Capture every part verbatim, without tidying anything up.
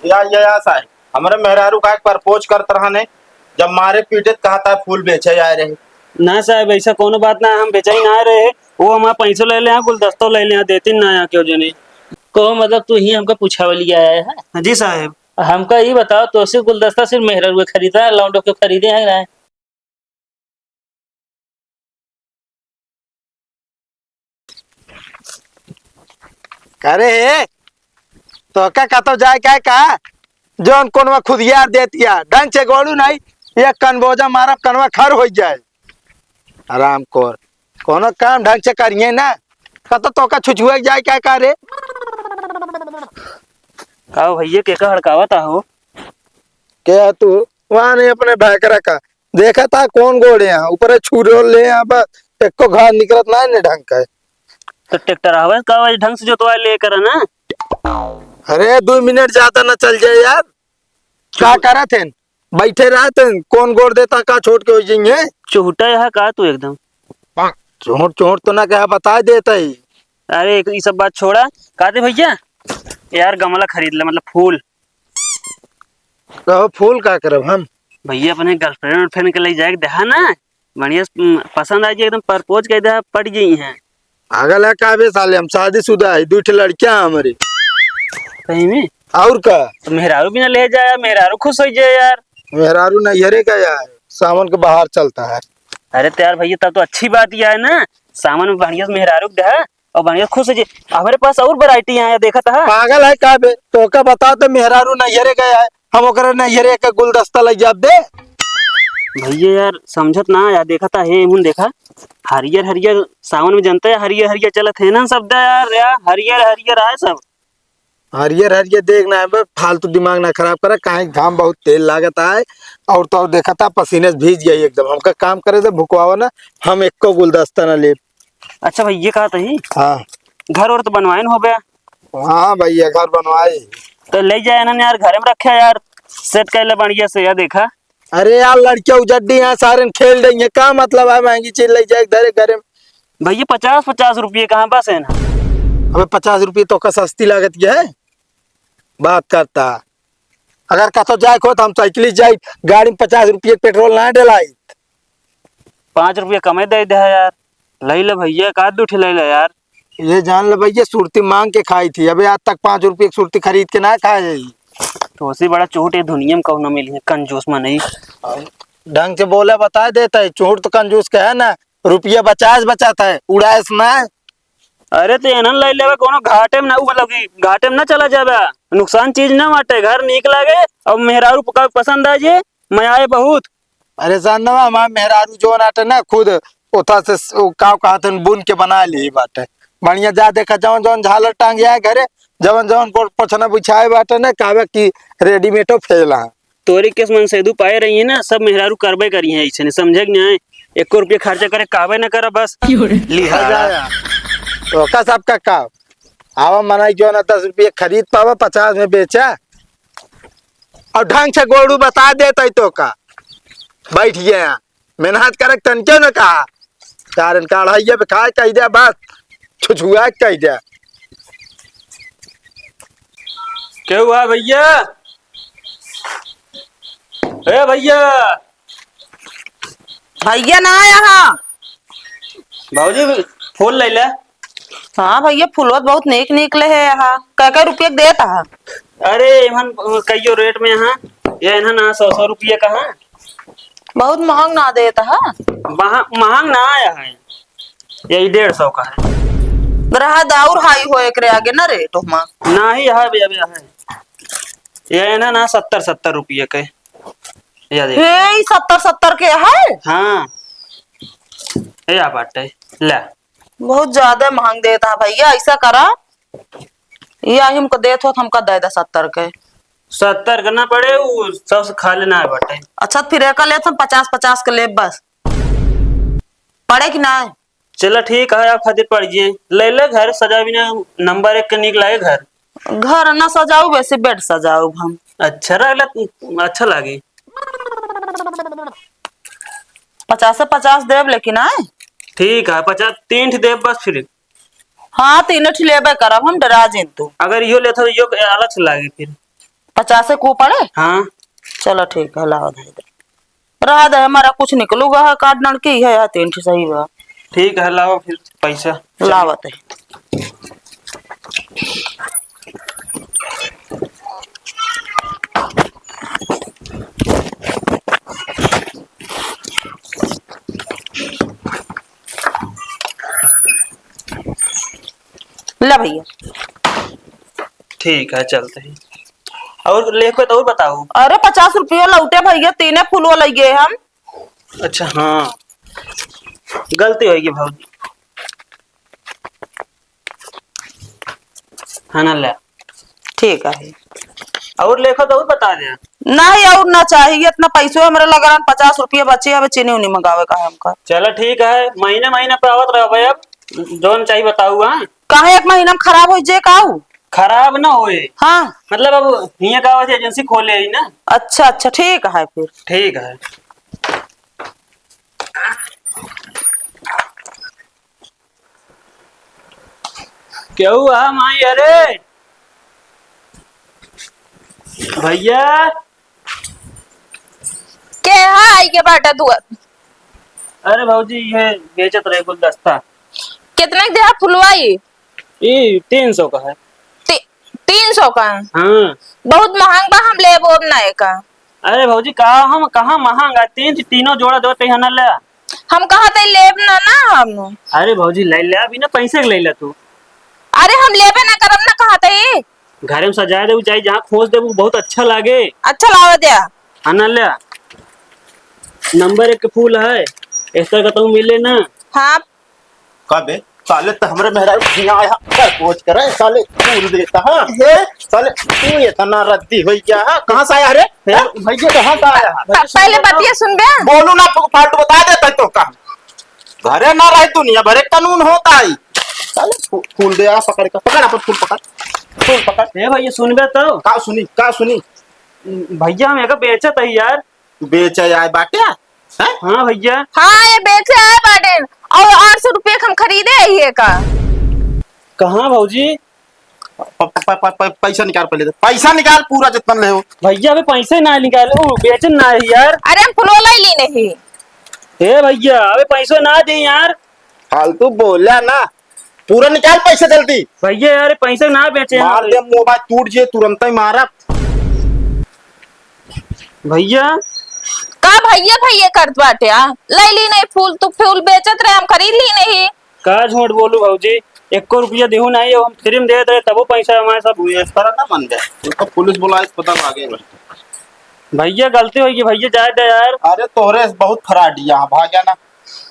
या, या, या साहब, हमरे मेहरारू का एक propose करत रहने, जब मारे पीटे त कहत है फूल बेचे आए रहे। ना साहब, ऐसा कोनो बात ना, हम बेचे ही ना आए रहे। वो हमार पैसो ले ले हैं, गुलदस्तो ले ले हैं, देती ना यहाँ क्यों जनी। को मतलब तू ही हमका पूछावे लिए आया है? हाँ जी साहब। हमका ई बताओ, तो सिर्फ गुलदस्ता सिर्फ मेहरारू के खरीदा है, लौंडो के खरीदे हैं ना? करे हे, तोका कतो जाए का है का? जौन कोनवा खुदियार देतिया, ढंग से गोड़ू नहीं, ये कनबोजा मारब, कनवा खर होइ जाए। आराम कर, कोनो काम ढंग से करिए ना। कतो तोका छुछुआ के जाए का है का रे? का हो भैया, के का हड़कावत हो? के है तू? वहाँ नहीं, अपने भैकरा का। देखा था कौन गोड़े हैं, ऊपर छुरो ले हैं, बस एको घास निकलत ना है ढंग का। तो ट्रैक्टर हवे का, वही ढंग से जोतवा ले कर ना। अरे, दो मिनट ज्यादा ना चल जाए यार। का करत हैं? बैठे रहत हैं, कौन गोड़ देता, का छोट के हो जाएंगे? चोहटा यहाँ का तू एकदम। चोहट, चोहट तो ना कहा, बता देता ही। अरे, एक, ई सब बात छोड़ा। का दे भैया? यार, गमला खरीद ले, मतलब फूल। कहो, फूल का करब हम? भैया, अपने girlfriend वर्लफ्रेंड के ले जाए के देहा ना, बढ़िया स-, उम, पसंद आ जाए, एकदम propose कर देहा, पड़ गई हैं। पागल है का बे साले, हम शादीशुदा है, दो ठे लड़कियां हैं हमारे। सही में? और का? तो मेहरारू भी ना ले जाए, मेहरारू खुश हो जाए यार। मेहरारू नैहरे का यार, सावन के बाहर चलता है। अरे तो यार भैया, तब तो अच्छी बात यह है ना, सावन में बढ़िया से मेहरारू के देहा, और बढ़िया खुश हो जी। हमारे पास और variety है, देखा था। पागल है का बे? तोका बता तो, मेहरारू नैहरे गया है, हम ओकरे नैहरे के गुलदस्ता लग जाब दे। भैया यार, समझत ना यार, देखा था, हे मुन देखा, हरियर हरियर सावन में जनता है, हरियर हरियर चलत है ना सब दा यार, यार हरियर हरियर आए सब। हरियर हरियर देखना है बे, फालतू दिमाग ना खराब करा, काहे घाम बहुत तेज लागत है, और तो और देखा था पसीने से भीज गई एकदम। हमका काम करे दे, भुकवावा ना, हम एको गुलदस्ता ना लेब। अच्छा भाई, ये कहा तही? हाँ। घर और तो बनवाइन हो बे? हाँ भैया, घर बनवाए। तो ले जाए ना यार, घर में रखे यार, set कर ले बढ़िया से, या देखा। अरे यार, लड़कियां उजड्डी हैं, सारे खेल रही हैं, का मतलब है महंगी चीज ले जाए धरे घरे में? भैया, पचास पचास रुपये कहाँ बस है ना? अबे, पचास रुपये तोका सस्ती लागत है, बात करता। अगर कतो जाए को तो हम साइकिल से जाई, गाड़ी में पचास रुपये के पेट्रोल ना डलाई। पाँच रुपया कमे दे दे यार, लई ले भैया, का दू ठे लई ले यार। ये जान ले भैया, सुरती मांग के खाई थी, अबे आज तक पाँच रुपये की सुरती खरीद के ना खाए है। तो उसी बड़ा चोट ये दुनिया में कहूँ ना मिली है, कंजूस में नहीं। ढंग से बोले, बता देता है, चोट तो कंजूस का है ना, रुपया बचाए से बचाता है, उड़ाए से ना। अरे तो एनन लई लेवे, कोनो घाटे में ना, उ मतलब कि घाटे में ना चला जावे, नुकसान चीज ना बाटे, घर नीक लागे और मेहरारू प-, का पसंद आ जे, मैं आए बहुत। अरे जानवा, हमार मेहरारू जोन आटे ना, खुद ओथा से स-, उ का कहत हन, बुन के बना ली बाटे। बढ़िया जा देखा, जवन जवन झालर टांगे आए घरे, जवन जवन पो-, पोछना बिछाए बाटे ना, कहवे कि रेडीमेडो फेल है। तोरी केस मन सेदू पाए रही है ना, सब मेहरारू करबे करी है ऐसे, समझे कि नहीं? एको रुपया खर्चा करे कहबे ना करा बस। क्यों रे? लिहा। जा, जा। तो का सबका का? आवा मनाई जो ना दस रुपये खरीद पावा, पचास में बेचा। और ढंग से गोड़ू बता देता ही तो का। बैठ गया। मेहनत करे तन क्यों ना कहा। कारण का अढ़ाइया पे खाए कह दिया बस। छुछुआ कह दिया। क्या हुआ भैया? ए भैया। भैया ना आया हा। बाबूजी, फूल ले ले। हाँ भैया, फूलवा तो बहुत नीक नीक ले है यहाँ। कै कै रुपया के देत हा? अरे, एमन कहियो रेट में यहाँ, ये इन्हन ना सौ सौ रुपया का है। बहुत महंग ना देत हा। महा-, महंग ना आया है, यही डेढ़ सौ का है। रहा दाउर हाई हो एकरे आगे ना रेट ओमा। ना ही है भैया, भैया है। ये इन्हन ना सत्तर सत्तर रुपया के। या देख। हे, ई सत्तर सत्तर के है? हाँ। ए आ बाटे, ले। बहुत ज्यादा महंग देत हा भैया, ऐसा करा, या हमको देत हो तो हमका दे दे सत्तर के। सत्तर के ना पड़े, उ सबसे खाली ना बाटे। अच्छा, फिर एका लेत हम पचास पचास के लेब बस। पड़े कि ना? चला ठीक है, आप खातिर पड़ गए। ले ले, घर सजा बिना नंबर एक के निक लागे घर। घर ना सजाऊ, वैसे बेड सजाऊ हम। अच्छा, रहला अच्छा लागे। पचास से पचास देब, लेकिन आए। ठीक है, पचास, तीन ठे देब बस फिर। हाँ, तीन ठे लेबे करब हम, डरा जिन तू। अगर इहो लेत हो, इहो अलग से लागे फिर। पचासे को पड़े? हाँ। चलो ठीक है, लावा दे दे। रहा दे, हमारा कुछ निकलूगा है, कार्ड नड़की है या तीन ठे सही बा। ठीक है, लावा फिर पैसा। लावत है। ला भैया। ठीक है, चलते हैं। और लेखो तो और बताओ। अरे, पचास रुपया लौटे भैया, तीने फुलवा लइगे हम। अच्छा, हाँ, गलती होइगी भौजी। हाँ ना, ले। ठीक है। और लेखो तो और बता दे। नहीं, और ना चाहिए, इतना पैसो हमरा लग रहा, पचास रुपया बचे, अब चीनी उनी मंगावे का है हमका। चलो ठीक है, महीने महीने पे आवत रहो भाई, अब जौन चाहिए बताऊ, हाँ? काहे एक महीना में खराब हो जाए का ऊ? खराब ना होए। हाँ। मतलब अब हियाँ का वजह एजेंसी खोले ही ना। अच्छा, अच्छा, ठीक है फिर। ठीक है। केहू आ माई, अरे भैया। के है आई के बाटा दुआ? अरे भौजी, ये बेचत रहे गुलदस्ता। कितना के देहा फुलवाई? ई तीन सौ का है। ती-, तीन सौ का? हाँ। बहुत महंग बा, हम लेबो अब ना एका। अरे भौजी, का हम कहाँ महंग आ? तीन, तीनों जोड़ा दो, तैयार ना ले। हम कहा तई लेब ना, ना हम। अरे भौजी, ले ले, अभी ना पैसे के ले ले तू। अरे हम लेबे ना करब ना, कहा तई। घरे में सजाए देबू, चाहे जहाँ खोस देबू, बहुत अच्छा लागे। अच्छा लावा दे। हाँ ना ले। नंबर एक के फूल है, इस तरह का तो मिले ना। हाँ। का बे, साले तो हमरे मेहरारू के हियाँ आया, प्रपोज करे, साले फूल देता, हाँ? हे? साले, तू इतना रद्दी होइ गया, हाँ? कहाँ से आया रे? हे? हैं? भैया, कहाँ से आया है? प-, पहले बतिया सुन बे। बोलू ना, फा-, फालतू बता देता है तो का। घरे ना रही दुनिया भरे कानून होता है। साले फू-, फूल दे आ, पकड़ के, पकड़ अपन फूल पकड़, फूल पकड़। ए भैया, सुन बे तो। का सुनी, का सुनी? भैया, हम एका बेचत है यार। तू बेचे आए बाटे? हैं? हाँ भैया। हाँ, ये बेचे आए बाटे। और आठ सौ रुपये के हम खरीदे ही एका। कहाँ भौजी? प-, प-, प-, प-, प-, पैसा निकाल पहले तो। पैसा निकाल पूरा जितना ले हो। भैया, अबे पैसे ना निकाले, ओ, बेचन ना है यार। अरे, हम फुलवा लाई ली नहीं। ए भैया, अबे पैसा ना दे यार। फालतू बोला ना, पूरा निकाल पैसा जल्दी। भैया यार, पैसा ना बेचे मार हैं। दे, मोबाइल टूट जे, तुरंत ही मारब। भैया। का भैया, भैया करत बाटे, आ? लै ली नहीं फूल, तू फूल बेचत रहे, हम खरीद ली नहीं। का झूठ बोलू भौजी, एको रुपया देहू नहीं, हम फ्री में देत रहे, तबो पैसा हमारे सब। तू इस तरह ना मन जाए, उनको पुलिस बुलाए, अस्पताल आगे बढ़। भैया गलती होइगी भैया, जाए दे यार। अरे तोहरे से बहुत फ्रॉड यहाँ, भाग जाना।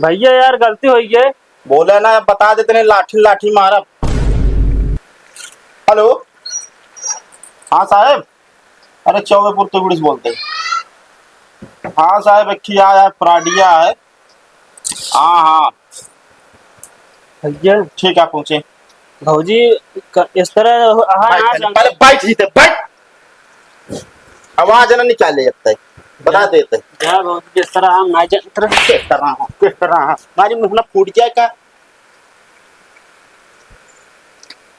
भैया यार गलती होइगी। बोले ना, बता देते नहीं, लाठी लाठी मारब। हेलो, हाँ साहेब, अरे चौबेपुर तुगड़ी से बोलते हैं। हाँ साहेब, एक ठिया है, फ्रॉडिया है। हाँ, हाँ। भैया। ठीक है, पहुँचे। भौजी, क-, इस तरह, हाँ, बैठ हाँ, पहले, जान- पहले बैठ ही थे, बैठ। आवाज ना निकाले जब तक, बता देते। जा भौजी, किस तरह हम ना जान, तरह किस तरह हम, किस तरह हम, हमारी मुँह ना फूट जाए का?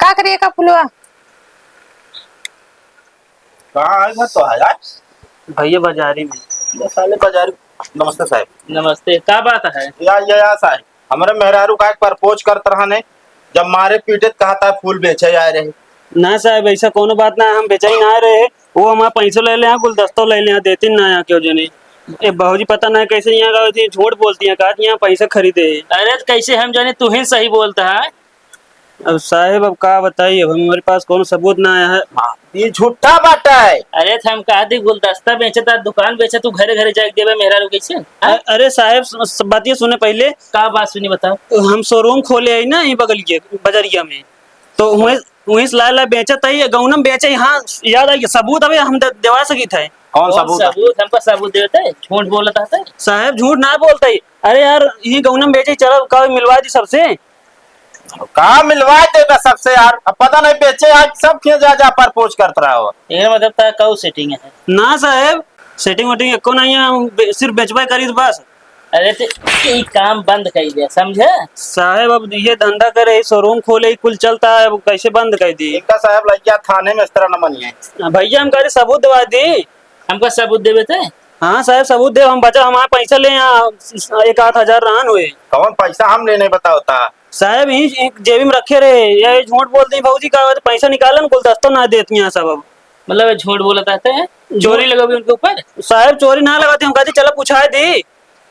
का करिए का फुलवा? कहाँ है घर तो है यार? भैया बाजारी में। बस साले बाजारी। नमस्ते साहब। नमस्ते, का बात है? या, या, या साहब, हमरे मेहरारू का एक प्रपोज करत रहने, जब मारे पीटे त कहता है फूल बेचे आए रहे। ना साहब, ऐसा कोनो बात ना, हम बेचे ही ना आए रहे, वो हमारा पैसो ले ले, गुलदस्तो ले ले, देती ना यहाँ क्यों जने। ए भौजी पता ना कैसे यहाँ का होती है, झूठ बोलती है, कहा कि यहाँ पैसा खरीदे। अरे तो कैसे हम जाने, तू ही सही बोलता है। अब साहेब, अब का बताई, अब हमारे पास कौनो सबूत ना आया है। हाँ, ये झूठा बात है। अरे, तो हम कहा दी, गुलदस्ता बेचे, तार दुकान बेचे, तू घरे घरे जाके देवे मेहरारू कैसे? हाँ? अ-, अरे साहेब, स-, स-, बात ये सुने पहले। का बात सुनी, बताओ। हम शोरूम खोले है ना, ये बगल के बजरिया में, तो वहीं, वहीं से ला, ला बेचत है, ये गौनम बेचे, हाँ, याद आई, सबूत अबे हम दे-, देवा सकित है। कौन कौन सबूत है? सबूत? हमको सबूत देते, झूठ बोलता है। साहेब, झूठ ना बोलते। अरे यार, ये गौनम बेचे, चलो, का मिलवा दी सबसे। का मिलवा देबे सबसे यार? अब पता नहीं बेचे आज सब खेत जा जा प्रपोज करत रहा हो। एकर मतलब ता कऊ सेटिंग है? ना साहेब, सेटिंग वेटिंग एको नहीं है, हम बे-, सिर्फ बेचबे करी बस। अरे ते ई काम बंद कइ दे, समझे? साहेब, अब ये धंधा करे, showroom खोले, ई कुल चलता है, अब कैसे बंद कइ दी? इनका साहेब लइका थाने में इस तरह न मनिए। भइया, हम कह रहे सबूत देवा दी। हमका सबूत देवे थे? हाँ साहेब, सबूत देव, हम बचा, हमारा पैसा ले यहाँ एक आध हजार रहन हुए। कौन पैसा हम लेने बताओ ता? साहेब, यही एक जेबी में रखे रहे, ये झूठ बोल दी भौजी का, तो पैसा निकालन, गुलदस्ता ना देती यहाँ सब अब। मतलब ये झूठ बोलत रहते हैं, चोरी झूठ। लगा भी उनके ऊपर? साहेब, चोरी ना लगाती, हम कहते चलो पूछाए दी।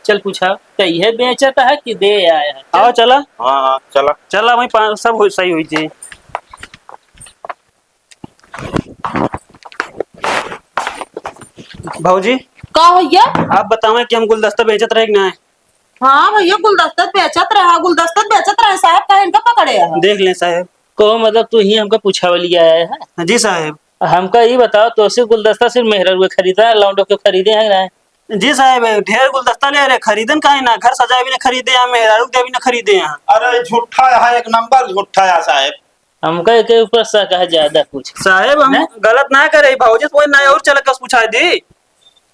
चल पूछा, तो ये बेचत है कि दे आया है? आओ चला। हाँ, हाँ, चला। चला वही पाँच, सब हो, सही हुई जी। भौजी, का भैया? आप बतावें कि हम गुलदस्ता बेचत रहे कि ना? हाँ भैया, गुलदस्ता बेचत रहा, गुलदस्ता बेचत रहे साहेब, काहे इनका पकड़े है? देख लें साहेब। को मतलब तू ही हमका पूछावे लिए आया है? जी साहेब। हमका ई बताओ, तो सिर्फ गुलदस्ता सिर्फ मेहरारू के खरीदा है, लौंडो के खरीदे हैं ना? जी साहेब, ढेर गुलदस्ता ले रहे, खरीदन काहे ना, घर सजाए भी ना खरीदे हैं, मेहरारू के भी ना खरीदे हैं। अरे झूठा है, एक नंबर झूठा है साहेब। हमका एके ऊपर शक है ज्यादा कुछ। साहेब, हम हैं? गलत ना करे, भौजी से वही ना और चल के पूछा दी।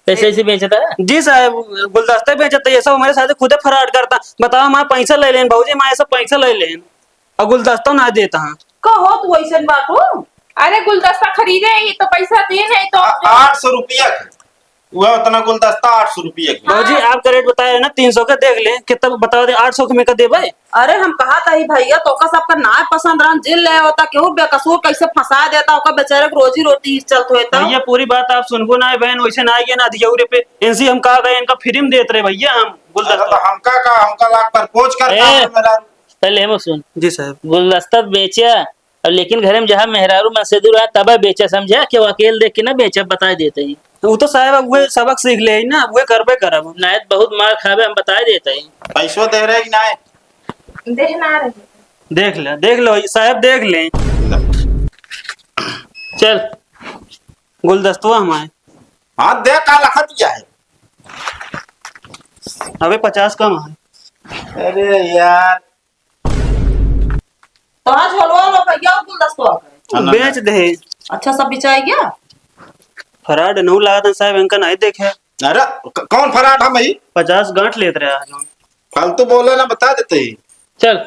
कैसे, ऐसे बेचता है? जी साहेब, गुलदस्ता बेचता, ये सब हमारे साथ खुदे fraud करता। बताओ, हमारा पैसा ले लेन भौजी, हमारे सब पैसा ले लेन और गुलदस्ता ना देता है। कहो तू ऐसन बात हो? अरे गुलदस्ता खरीदे, ये तो पैसा दे नहीं तो आ-, आठ सौ रुपया के। वह उतना गुलदस्ता आठ सौ रुपया के। भौजी, हाँ। आपका रेट बताया है ना, तीन सौ के, देख ले, कितना बता दे, आठ सौ के में का देबे? अरे हम कहा था ही भैया, तो का सबका ना पसंद रहन, जिन ले होता, केहू बेकसूर कैसे फंसा देता, ओकर बेचारे के रोजी रोटी चलत होता। भैया, पूरी बात आप सुनबो ना है बहन, वैसे ना आइए ना अधियौरे पे, इनसे हम कहा गए, इनका free में देत रहे भैया हम अरे गुलदस्ता। तो हमका का, हमका लाग पर पूछ कर ए, का मेरा पहले हम सुन। जी साहब। गुलदस्ता बेचे, अब लेकिन घरे में जहाँ मेहरारू मनसेधू रहा, तब बेचा, समझा? केहू अकेल देख के ना बेचा, बताइ देत ही। उ तो साहेब, अब उहे सबक सीख ले ही ना, अब उहे करबे करब। नहीं तो बहुत मार खाबे, हम बताइ देत ही। पैसो दे रहे कि नहीं? दे ना रहे। देख ले, देख लो साहेब, देख ले। चल। गुलदस्तवा हमारे। हाँ, दे, का लखा दिया है? अबे पचास कम है। अरे यार, तो आज हलवा लो भैया, और गुलदस्तवा का है। बेच दे। अच्छा, सब बिचाई गया? फराड नौ लागत है साहब, इनका नहीं देखे। अरे, क-, कौन फराड हम ही? पचास गांठ लेत रहे आज हम। फालतू बोले ना, बता देते ही। चल।